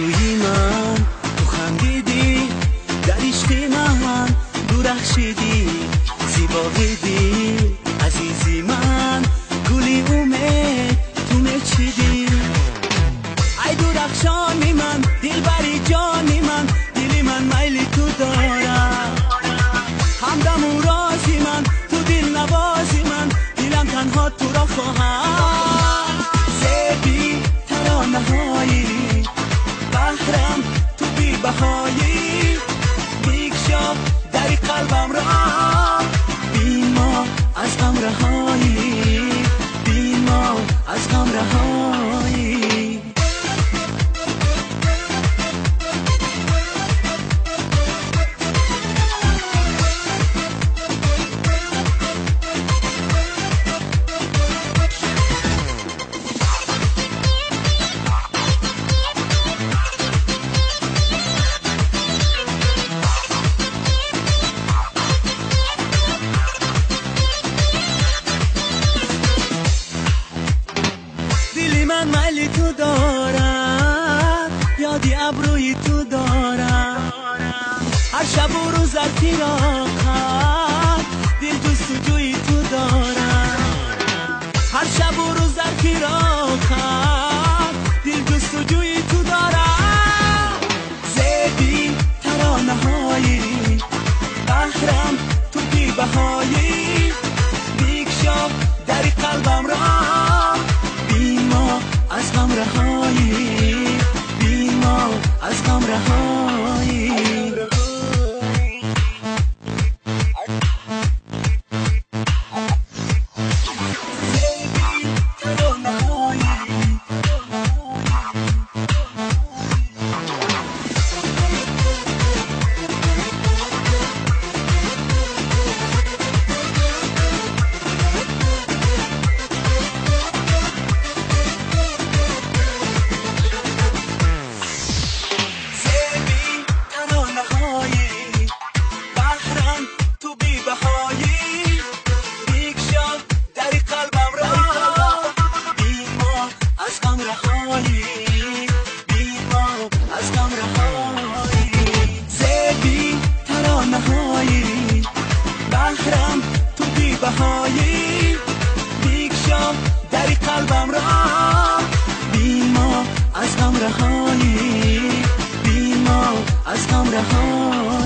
سوی من تو خندیدی در عشق من درخشیدی زیبایی دل عزیزی من گلی امید تو میچیدی ای درخشانی من دلبری جانی من دل من میل تو دارم همدم و رازی من تو دل نوازی من دلم تنها تو را خواهم زیبی ترانه هایی بهرم تو بی بهایی بکشا در قلبم را بی ما از غم رهایی بی ما از غم رهایی. تو دارم یادی ابروی تو دارم هر شب و روز در فراقت دل جستجوی تو دارم هر شب و روز در فراقت دل جستجوی تو دارم زیبی ترانه هایی بهرم تو بی بهایی بکشا در قلبم را بی ما از غم رهایی بی ما از غم رهایی. بهایی بکشا در قلبم را بی ما از غم رهایی بی ما از غم رهایی.